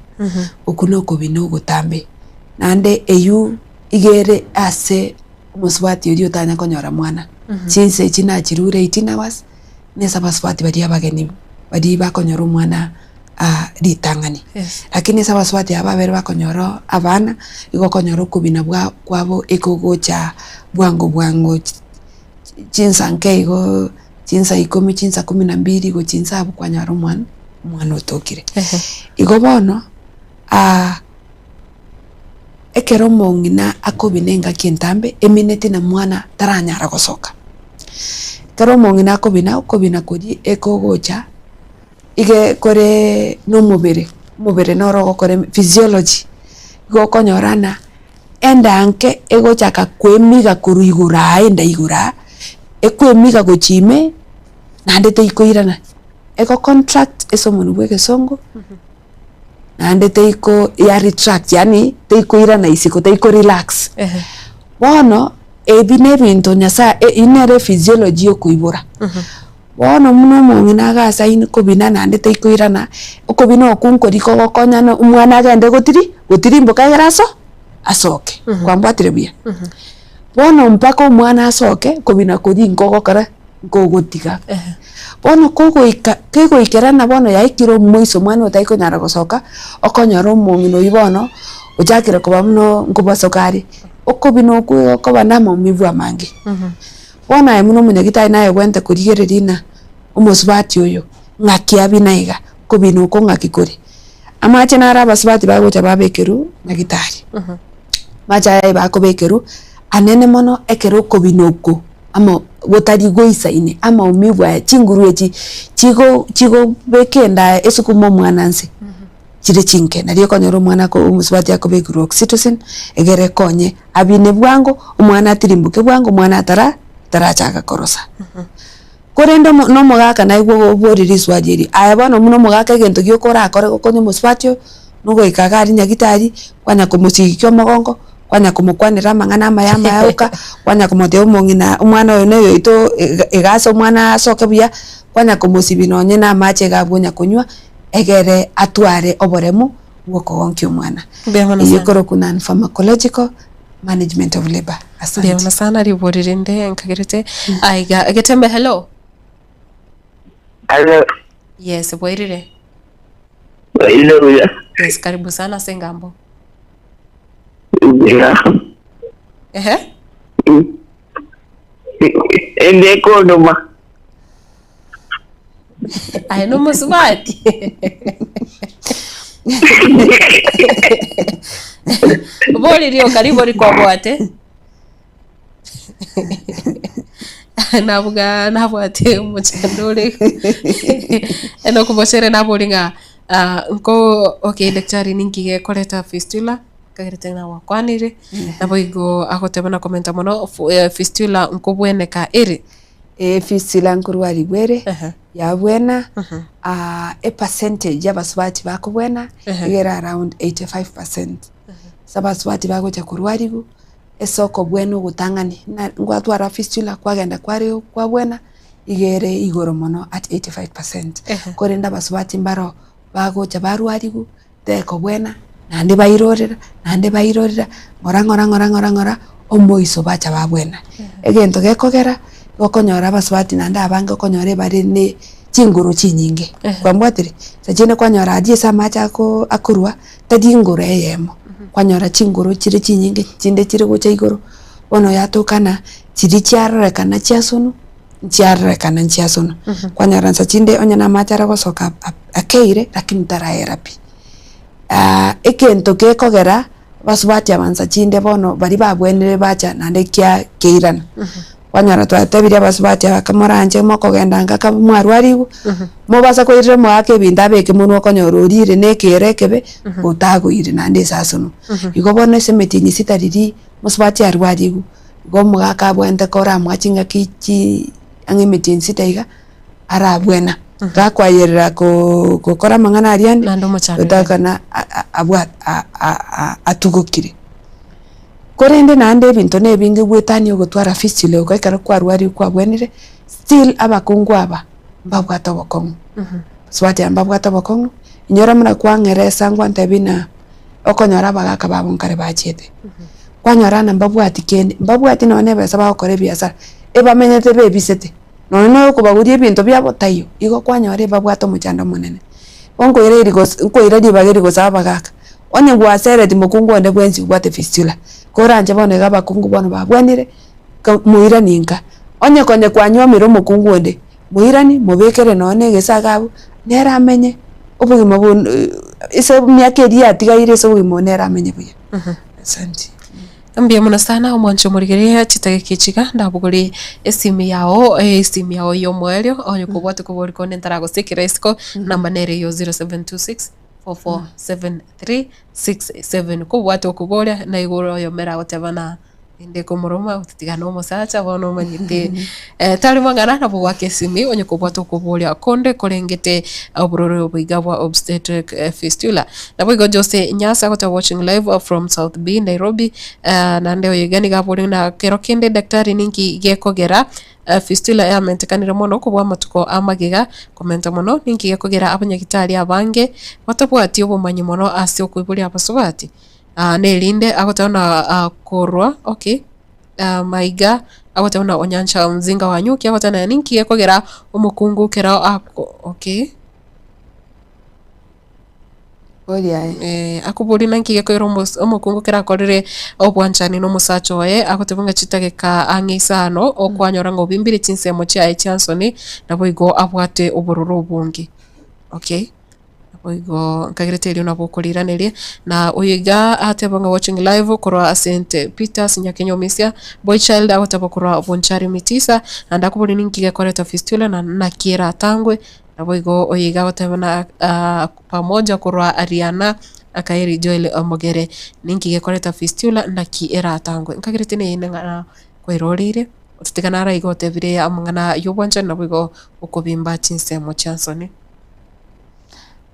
Okwo na okobina ogotambe, naende eywo iga ere ase omosubati oria otanya konyora mwana, chinsa echi nachirure 18 hours. Nase abasubati baria abageni baria bakonyora omwana ritang'ani. Lakini ase abasubati aba babere bakonyora abana, igo okonyora okobina bwa kwabo ekogocha bwango bwango chinsa nke igo. Chinsa ikomi, chinsa kumi na mbili gochia inse abwo kwanyora omwana, omwana otokire. Igo bono, ekero omong'ina akobina engaki entambe, emineti na mwana taranyara gosoka. Ekero omong'ina akobina, okobina koria ekogocha, iga kore na omobere, omobere noro ogokora physiology, igo okonyora ng'a enda nke egochaka koemiga korwa igoro aa enda igoro aa, ekoemiga gochia ime, naende teikoirana, ego contract ase omonwe bwa egesongo, naende teiko ya retract yaani teikoirana isiko teiko relax. Bono ebi na ebinto Nyasaye eywo nere physiology ya okoibora. Bono buna omong'ina agasaini kobina naende taikoirana, okobina okwo nkori kogokonyana omwana agende gotiri gotirimboka egere aso asoke, kwambwatire buya? Bono mpaka omwana asoke, kobina koria nkogokora nkogotiga. Bono kogoika kegoikerana bono yaikire omoiso omwana oyo taikonyara gosoka, okonyora omong'ina oywo bono, ochakire koba buna nkobasoka are, okobina okwo igo okoba na amaumivu amange. Bono aye buna omonyagitari naye ogwente korigereria ng'a omosubati oyo ng'aki abina iga, kobina oko ng'aki kore. Amache naro abasubati bagocha babekerwa nyagitari, amache aya bakobekerwa anene mono ekero okobina oko amo gotari goisaine amaumivu aya chinguru echi chigo chigobeka enda esukume omwana nse. Chire chinke, nario okonyora omwana ako omosubati akobekerwa oxytocin, egere ekonye abine bwango, omwana atirimboke bwango, omwana atara atarachaka korosa. Korende omo na omogaka naigwe oborie riswali erio, aye bono buna omogaka egento gioka orakore gokonya omosubati oyo, nogoika iga aria nyagitari, kwanya komosigikia omogongo, kwanya komokwanera amang'ana amaya amaya oka, kwanya komotebia omong'ina omwana oyo na oyoito iga iga ase omwana asoke buya, kwanya komosibia nonye na amache iga abwo onya konywa. egere atware oboremu bw'okogonkia omwana. Mbuya mono Eyio sana. ekorokwa non pharmacological management of labour. Mbuya mono Asante. sana ribori rinde nkagerete aiga Getembe hello. Hello. Yes, bwairire. Bwairire buya. Yes, karibu sana ase engambo. Buya. Ehe. Ende ekondoma. Aye nomosubati. Bori rioka ribori kwabwate. Nabuga nabwate omochando ore enokobochere nabori ng'a ah, nko okay daktari ninki gekoreta fistula kagerete ng'a gwakwanire naboigo agoteba na komenta mono fu- eh, fistula nkobweneka ere. Efistula nkorwarigwa ere, Ehe. yabwena, epercentage y'abasubati bakobwena iga ere around 85 percent. Ase abasubati bagocha korwarigwa, ase okobwena ogotang'ani, buna ngwatwara fistula kwagenda kware kwabwena, iga ere igoro mono at 85 percent. Korende abasubati mbaro bagocha barwarigwa, tekobwena, naende bairorera, naende bairorera, ng'ora ng'ora ng'ora ng'ora ng'ora, omoiso bacha babwena. Egento gekogera, igo okonyora abasubati naende abange okonyora ebare ne chinguru chinyinge, kwambwatire? Saa chinde kwanyora aria ase amache ako akorwa, tari ingoro eyemo, kwanyora chinguru chire chinyinge, chinde chire gocha igoro, bono yatokana chiria chiarorekana chiasonwa. nchiarorekana nchiasonwa, kwanyora nsa chinde onye na amache are gosoka akeire lakini taraera pi. Egento gekogera abasubati aba nsa chinde bono baria babwenire bacha naende kia keirana, kwanyora twatebirie abasubati aba kamoranche mokogenda nka ka mwarwarigwe, mobasa koirera omogaka ebinto abeke monwe okonyora orire na ekeero ekebe, otagoire naende ase asonwa. Igo bono ase emetienyi sita riria mosubati arwarigwe. Igo omogaka abwenerete koramwa chingaki chi ang'e emetienyi sita iga, arabwena. Gakoayerera ko gokora amang'ana aria ande, Naende omochando oye. otakana a- a- abwa a- a- a- atugokire. Korende naende ebinto na ebinge gwetania ogotwara fistula oko ekero kwarwarire kwabwenire, still abakungu aba, mbabwate obokong'u, abasubati aba mbabwate obokong'u, inyora buna kwang'eresa ngwantebia ng'a okonyora abagaka babo nkare bachiete. Kwanyora ng'a mbabwati kende, mbabwati nonye na ebesa bagokora ebiasara, ebamenyete bebisete, nonye na oyokobagoria ebinto biabo taiyo, igo kwanyora ebabwate omochando omonene. Bo nkoira eri gose nkoira ribaga eri gose abagaka, onye gwasereti mokungu onde bwensi obwate fistula, koranche bono iga abakungu bono babwenire, ka moiranie nka. Onye konye kwanyuomire omokungu onde. Moiranie, mobekere nonye na egesaga abwo, nere amenye obogima buna ase emiaka eria yatigaire ase obogima obo nere amenye buya. Asanti. Mbuya mono sana omwanchi omorigereria chitageka echi iga ndabogore esimi yao esimi yao ya omoerio onye kobwate kobori konde ntaragosekera isiko namba nere eyio 0726 447367 kobwate okoboria na igoro oyomo eragoteba na inde komoroma gotatiga na omosacha bono omanyete tari mang'ana nabo goaka esimi onye kobwate okoboria konde korengete obororo obo iga bwa obstetric fistula. Naboigo Jose Nyasa agoteba watching live from South B Nairobi naende oyo iga nigo abore ng'a kero kende daktari ninki gekogera fistula yamentekanire mono kobua amatuko a magega komenta mono ninki gekogera abanyagitari abange batabwati obomanyi mono ase okoiboria abasubati. Na erinde agoteba ng'a korwa okay maiga agoteba ng'a onyancha mzinga wa nyuki agoteba ng'a ninki gekogera omokungu kero ako okay. Boria aye. Eh, akoboria naki gekogera omos- omokungu kera akorire obwanchani na omosacha oye, agoteba ng'a chidageka ang'e isano, okwanyora ng'a obimbire chinsemo chiaye chia nsoni, naboigo abwate obororo obonge, okay. Naboigo nkagerete erio nabo okoriraneria, na oyo iga ateba ng'a watching live korwa ase St Peters Nyakenyomisia, boy child agoteba korwa Bonchari Mitisa, naende akoboria ninki gekoreta fistula na naki eratangwe, Naboigo oyo iga agoteba na pamoja korwa Ariana Akaeri Joel Omogere, ninki gekoreta fistula naki eratangwe. Nkagerete neyende ng'a kweroreire, otiga naro iga otebire amang'ana y'obwanchani naboigo okobimba chinsemo chia nsoni.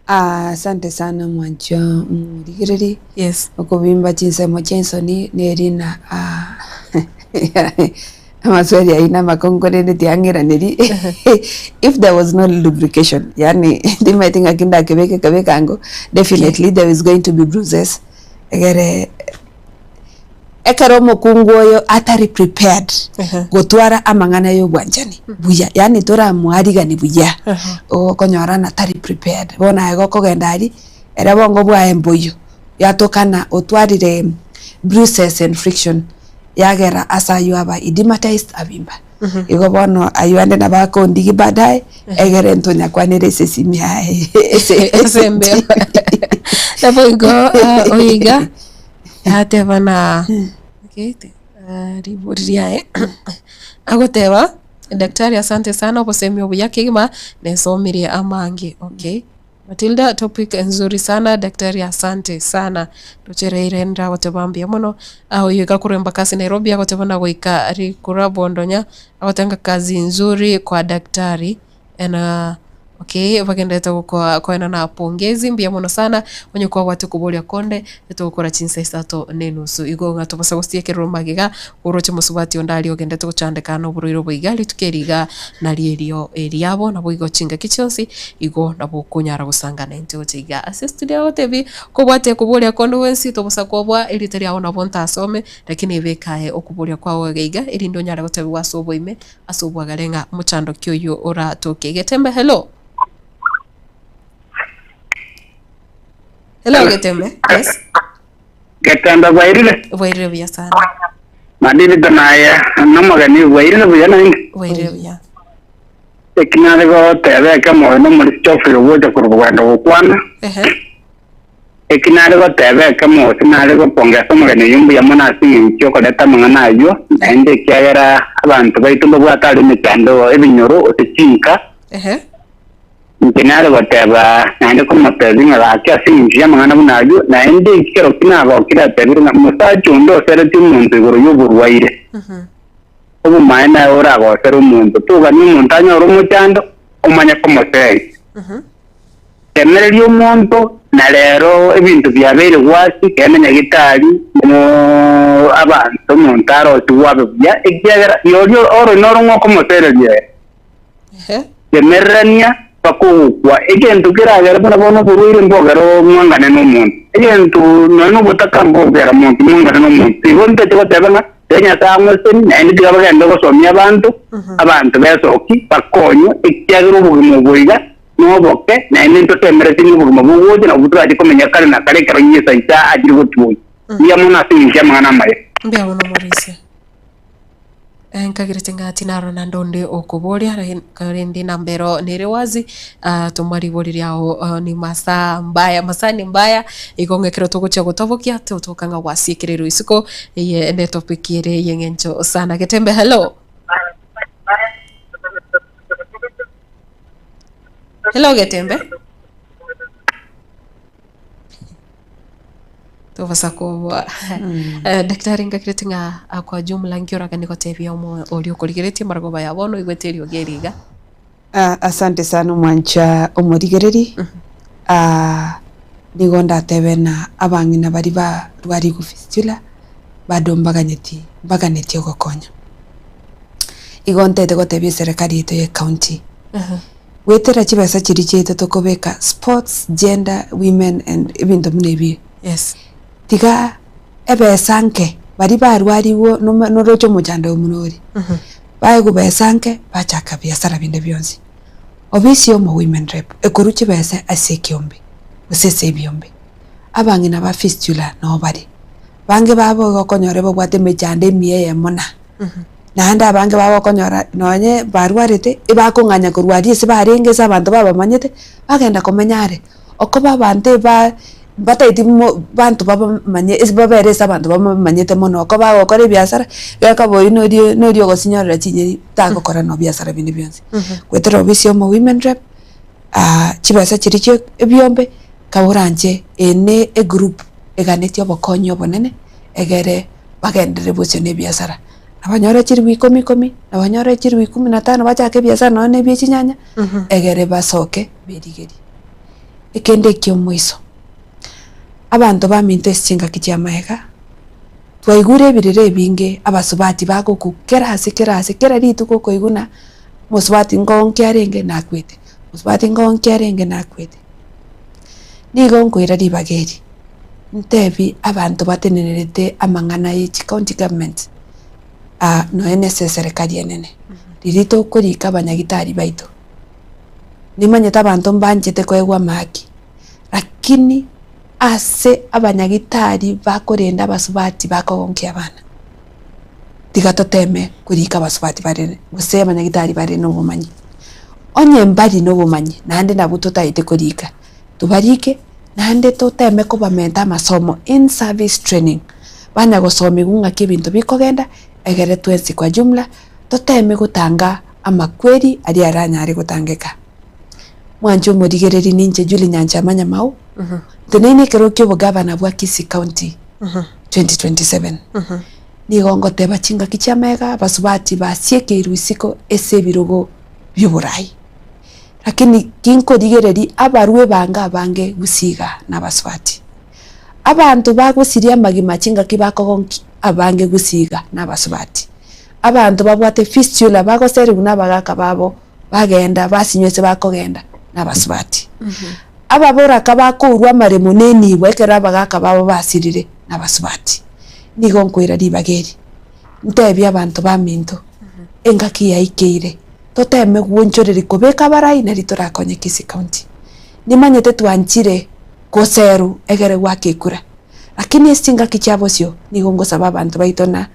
Asante sana mwanchwa omorigereria, Yes. okobimba chinsemo chia ensoni neri na amaswali ayio na amakong'u korende tiang'iraneri if there was no lubrication yaani timanyeti ng'aki ndakebeke kabe ekango definitely there is going to be bruises egere Ekero omokungu oyo atari prepared gotwara amang'ana y'obwanchani buya, yaani toramoarigani buya, okonyora ng'a tari prepared. Bono aye gokogenda aria, ere bongo bwaye mboiyo, yatokana otwarire bruises and friction, yagera ase aywo aba edematized abimba. Igo bono aywo ande nabo akondigia baadaye, egere ntonyakwanere ase esimi yaye Ase embeo. Naboigo oyo iga. Yateba na okay, ribori riaye agoteba daktari asante sana obosemi obuya kegima nesomirie amange okay. Matilda topic nzuri sana daktari asante sana tochereire ndagoteba mbuya mono oyo iga korwa Embakasi Nairobi agoteba na goika rikura bondonya agoteba ng'a kazi nzuri kwa daktari na okay bagenderete gokoa koenana pongezi mbuya mono sana, onye kwabwate okoboria konde, etogokora chinsa isato na enusu. Igo ng'a tobasa gosiekerera omagega, oroche mosubati onde aria ogendete gochandeka noborwaire obo iga, rituko eri iga nario erio eriabo, naboigo chingaki chionsi, igo nabo okonyara gosanga naintwe gocha iga ase estudio agotebi, kobwate okoboria konde gwensi tobosa kobua erieta riago nabo ntasome, lakini beka aye okoboria kwao iga iga, erinde onyare gotebiwa ase oboime. Ase obwagare ng'a mochando ki oyio oratoke. Getembe hello. Hello Getembe. Yes. Getembe bwairire? Bwairire buya sana. Madilito naye nomogeni bwairire buya naende? Bwairire buya. Eki nare goteba ekemo oyo nomorisia ofire gocha korwa kogenda gokwana. Ehe. Eki nare goteba ekemo gose nare gopongesa omogeni oyio mbuya mono ase engencho y'okoreta amang'ana ayio, naende ekiagera abanto baito mbabwate are emechando ebinyoro gose chinka, Ehe. inche nare goteba naende komotebia ng'a gaki ase engencho y'amang'ana buna ayio, naende ekero ki nagokire atebire ng'a mosacha onde oseretie omonto igoro y'oborwaire, obomaene naye oragosere omonto, togania omonto anyore omochando, omanye komoseria. Remereria omonto, na rero ebinto biabeire gwasi, genda nyagetari, mo abanto omonto arosigwe abe buya, ekiagera rirorio oro noro ng'a okomosereria ere. Ehe. Remererania mpaka ogokwa. Egento keragere buna bono oborwaire mbogere omwangane na omonto, egento nonya na obotaka mbogera monto mwangane na omonto. Igo ntaete goteba ng'a tiga Nyasae amoseni, naende tiga bagende gosomia abanto, abanto besoki bakonywe, ekiagera obogima obo iga noboke, naende ntosemeretie ng'a obogima bogocha nabwo torache komenya kare na kare ekero Yeso aisa achire gotwoyia. Mbuya mono ase engencho y'amang'ana amaya. Mbuya mono Morisia. Nkagerete ng'a tinarora naende onde okoboria, korende enamba ero nere wazi, toma ribori riao ni masaa mbaya, masaa ni mbaya, igo ng'a ekero togochia gotobokia, totoka ng'a gwasiekereirwe isiko, eye netopic ere y'eng'encho sana. Getembe hello. Hello Getembe. Tobasa koboa. Eh, Daktari ngakireti ng'a ah, kwa jumla nki oraganie gotebia omo oria okorigeretie amarogoba ya bono oigwete eriogi eri iga? Ah, asante sana omwancha omorigereri. Ah, nigo ndatebe na abang'ina baria barwarigwe fistula bado mbaganyeti mbaganetie ogokonya. Igo ntete gotebia eserekari yaito ya ecounty, goetera chibesa chiria chiaito tokobeka sports, gender, women and ebinto buna ebio, Yes. tiga ebesa nke baria barwarigwe nome noroche omochando oyo buna oria, baegwe besa nke bachaka biasara binde bionsi. Ofisi ya omo women rep ekorwa chibesa ase ekeombe gose ase ebiombe, abang'ina ba fistula noo bare, bange babo igo okonyora babwate emechando emiya eyemo na. Naende abange bagokonyora nonye barwarete, ebakong'anya korwa aria ase barenge ase abanto babamanyete, bagenda komenya are. Okoba abanto eba mbataeti mo banto babamanye ase babere ase abanto bamanyete mono, oko bagokora ebiasara, gekoba oyio noria noria ogosinyorera chinyeni tagokora no biasara binde bionsi. Goetera ofisi ya omo women rep, chibesa chiria chia ebiombe, kaba oranche eye ne egroup eganetie obokonyi obonene, egere bagenderere bosio na ebiasara. Nabanyore chiribu ikomi ikomi, nabanyore chiribu ikumi na tano bachake ebiasara nonya na ebie chinyanya, egere basoke berigerie. Ekende ekia omoiso, abanto baminto ase chingaki chia amaega, twaigure ebirero ebinge abasubati bagokwa kera ase kera ase kera rituko okoigwa ng'a omosubati ngonki arenge nakwete, omosubati ngonki arenge nakwete. Nigo nkoira ribaga eri. Ntebi abanto batenenerete amang'ana ye chicounty government nonya na ase eserekari enene, riria tokorika abanyagitari baito, nimanyete abanto mbanchete koegwa amahaki, lakini ase abanyagitari bakorenda abasubati bakogonkia abana, tiga toteme korika abasubati bare gose abanyagitari bare na obomanyi. Onye mbari na obomanyi naende nabwo totaete korika. Tobarike, naende toteme kobamenta amasomo, in service training, banya gosomigwa ng'aki ebinto bikogenda, egere twensi kwa jumla, toteme gotanga amakweri aria aranyare gotangeka. Mwanche omorigereri ninche Julie Nyancha Manyamau, nteneine ekero kia obogavana bwa Kisii County 2027. Nigo ngoteba chingaki chi'amaiga abasubati basiekeirwe isiko ase ebirogo bi'oborai. Lakini tinkorigereria abarue bange abange gosiga nabasubati. Abanto bagosiria amagima chingaki bakogonkia abange gosiga nabasubati. Abanto babwate fistula bagoserigwa nabagaka babo bagenda basinywa ase bakogenda nabasubati. Ababoraka bakourwa amaremo nenibo ekero abagaka babo basirire nabasubati. Nigo nkoira ribaga eri ntebie abanto baminto engaki yaikeire. Toteme gwonchoreria kobeka abarai nari torakonye Kisii County. Nimanyete twanchire goseru egere goaka ekura, lakini ase chingaki chia bosio nigo ngosaba abanto baito na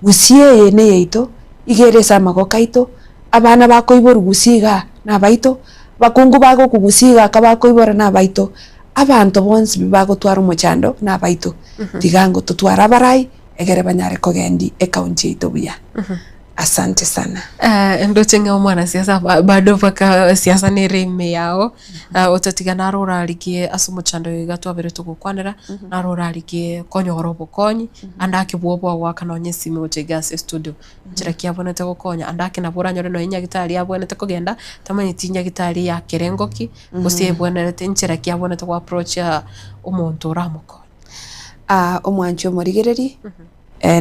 Gusii eye neyaito, iga ere ase amagoko aito, abana bakoiborwa Gusii igaa nabaito, abakungu bagokwa Gusii igaa kabakoibora nabaito, abanto bonsi pi bagotwara omochando nabaito. Tiga ngo totware abarai egere banyare kogendia ecounty yaito buya. Asante sana. Eh, ndoche ng'a omwanasiasa ba- bado mpaka siasa nere ime yao Eh, otatiga naro orarigie ase omochando oyo iga twabere togokwanera naro orarigie konyora obokonyi ande ake bwoba ogoaka nonye esimi gocha iga ase estudio nchera ki abwenerete gokonya ande ake nabo oranyore nonye nyagitari abwenerete kogenda tamanyeti nyagitari ya kerengo ki gose ebwenerete nchera ki abwenerete go approach omonto oramokonye. Ah, omwanchi omorigereri.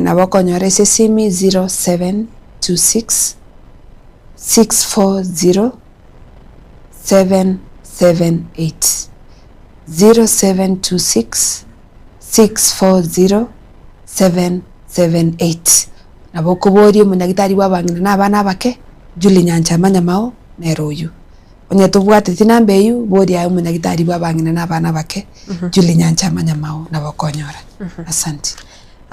Nabo okonyora ase esimi 0726 640 778, 0726 640 778. Nabo okoboria omonyagitari bwa abang'ina na abana abake, Julie Nyancha Manyamao nere oyio. Onye tobwateti namba eyio, boria aye omonyagitari bwa abang'ina na abana abake, Julie Nyancha Manyamao nabo okonyora. Asante.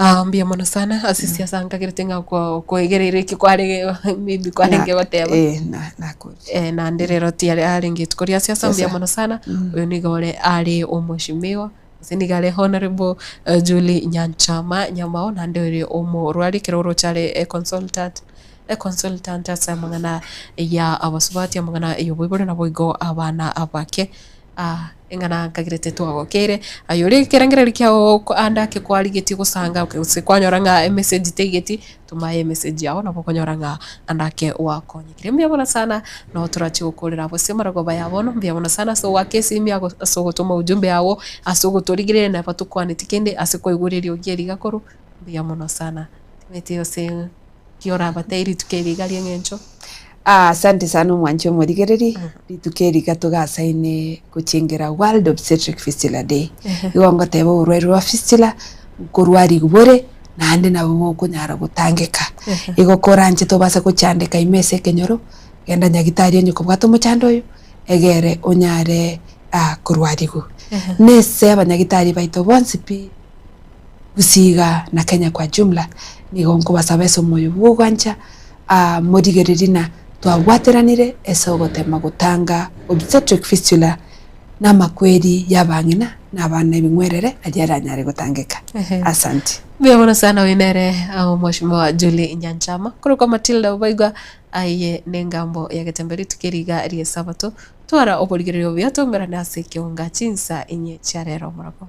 Ah, mbuya mono sana ase siasa nkagerete ng'a kwa- kwegereire eki kwarenge maybe kwarenge goteba. Eh, na- nakorire. Eh, naende rero tiare arenge rituko ria siasa mbuya Siasa. mono sana, oyo nigo ore are omweshimiwa gose nigo are honorable eh, Julie Nyanchama Nyamao naende ore omorwari ekero oroche are econsultant econsultant ase amang'ana ya abasubati amang'ana ya oboibori naboigo abana abake. Ah, eng'ana nkagerete twagokeire, aye oria ekerengererio kiago oko ande ake kwarigetie gosanga gose kwanyora ng'a emessage teigeti, toma aye emessage yago nabo okonyora ng'a ande ake gwakonyekire. Mbuya mono sana, nabo torache gokorera abwo ase amarogoba ya bono, mbuya mono sana ase ogoaka esimi ago ase ogotoma ujumbe yago, ase ogotorigereria neba tokwaneti kende, ase koigwa eriogi eri igakorwa, mbuya mono sana. Timanyeti gose ki orabatebie rituko eri iga ri'eng'encho. Ah, asante sana omwanchi omorigereri, rituko eri iga togasaine gochengera World Obstetric Fistula Day. Igo ngoteba oborwaire bwa fistula, nkorwarigwa bore, naende nabo bokonyara gotangeka. Igo koranche tobasa gochandeka ime ase ekenyoro, genda nyagitari onye kobwate omochando oyo, egere onyare korwarigwa. Nese abanyagitari baito bonsi pi. Gusii iga na Kenya kwa jumla, nigo nkobasaba ase omoyo bw'ogwancha aa morigererie na twabwateranire ase ogotema gotanga obstetric fistula na amakweri y'abang'ina na abana ebing'werere aria aranyare gotangeka. Asante. Mbuya mono sana oyo nere Omweshimiwa Julie Nyanchama korokwa Matilda Obaigwa aye nengambo ya Getembe rituko eri iga rie Esabato twara oborigereria obuya toumerane ase ekeunga chinsa inye chia rero omoroko.